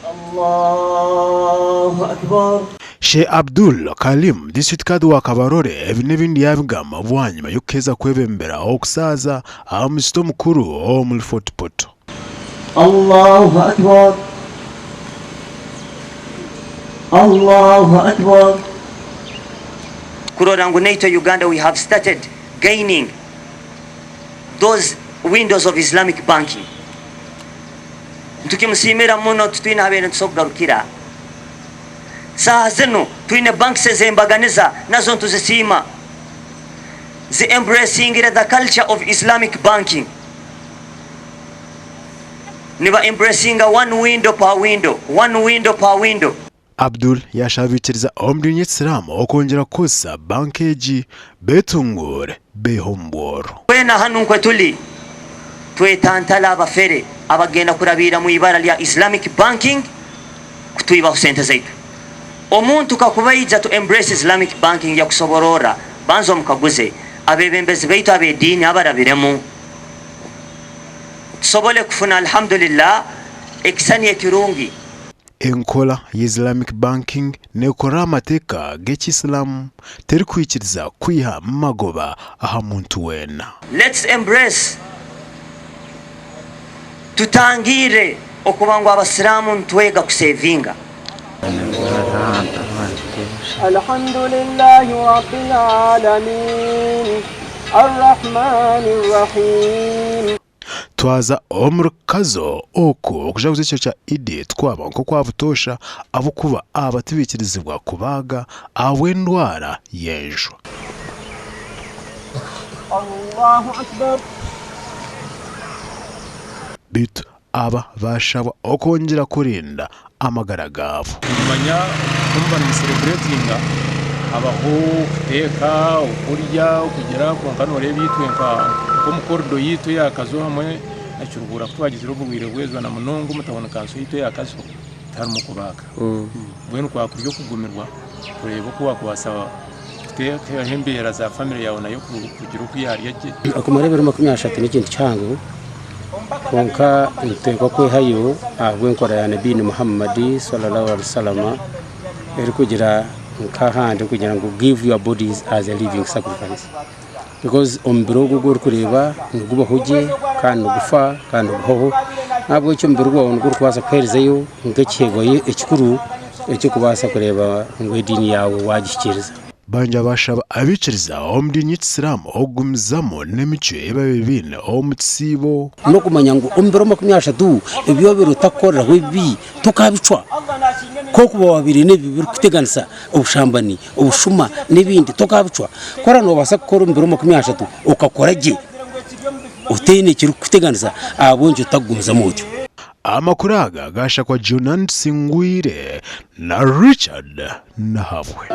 Allahu Akbar. Sheikh Abdul Kalim, Disiturikiti wa Kabarole ebi n'ebindi yaabigamba bwanyima y'okuheeza kwebembera okusaaza aha muzikiti omukuru omuri Fort Portal. Allahu Akbar. Allahu Akbar. Kurora ngu naitwe Uganda we have started gaining those windows of Islamic banking. Nitukimusiimira muno titwine ahabaire nitusobola kugarukira. Saaha zinu twine banks ez'embaganiza nazo nituzisiima. Zi embracingire the culture of Islamic banking. Niba embracinga one window per window, one window per window. Abdul yaashaba abaikiriza omu diini y'ekisiraamu okwongyera kukozesa banka egi beetunguure beihe omu bworo. Twena hanu nkwe tuli, twetantale abafere abagenda kurabiira mu ibara lya Islamic banking kutwibaho sente zaitu. Omuntu kakuba aija to embrace Islamic banking yakusobororra, banza omukaguze, abebembezi baitu ab'ediini abarabiremu? Tusobole kufuna Alhamdulillah ekisani ekirungi. Enkora ya Islamic Banking neekora aha mateeka g'Ekiislamu, terikwikiriza kwiha magoba aha muntu weena. Let's embrace Tutangirre okuba ngu Abasiraamu nitwega kusevinga. Alhamdulillahi Rabbil Aalamiin Arrahmaani Rrahiim. Twaza omuri Kazo oku okujaguza ekiro kya Idi twaba nk'okwa butoosha ahabw'okuba aba tibaikirizibwa kubaaga ahabw'endwara y'enjwa. Beitu aba baashabwa okwongyera kurinda amagara gaabo. Nimumanya ku muba nimusereburetinga habaho okuteeka, okurya, okugira kwonka nooreeba itwe nk'omu korido yaitu eya Kazo hamwe na Kiruhura ku twagizire oburwaire bw'ejwa na munonga omu tawuni kanso yaitu eya Kazo tiharimu kubaaga. Mbwenu kwaba kuri okugumirwa kureeba oku waakubaasa kuteekaho embeera za famire yaawe nayo kugira oku yaarya gye. Okumara ebiro 30 n'ekintu kihango kwonka nituteekwa kwehayo ahabw'enkora ya Nabiini Muhammad Sallallahu Alaihi Wasallam erikugira nk'ahandi erikugira ngu give your bodies as a living sacrifice because omubiri ogu ogu orikureeba nigubaho gye kandi nigufa kandi niguhwaho n'ahabw'ekyo omubiri gwawe nigwo orikubaasa kuheerezayo nk'ekiheebwayo ekikuru ekirikubaasa kureeba ngu ediini yaawe waagihikiiriza. Banja baashaba abaikiriza omu diini y'ekisiraamu okugumizamu n'emicwe ei baabaire baine omu kisiibo. N'okumanya ngu omu biro 30 ebi waabaire otarikukoreraho ebibi tokaabicwa. Ku orikuba waabaire n'ebibi birikukuteganisa, obushambani, obushuma n'ebindi tokaabicwa. Ku oraabe noobaasa kukora omu biro 30 okakora gye otaine ekirikukuteganisa, ahabw'enki otakugumizamu otyo? Amakuru aga gaashakwa Jonan Tusingwire na Richard Nahabwe.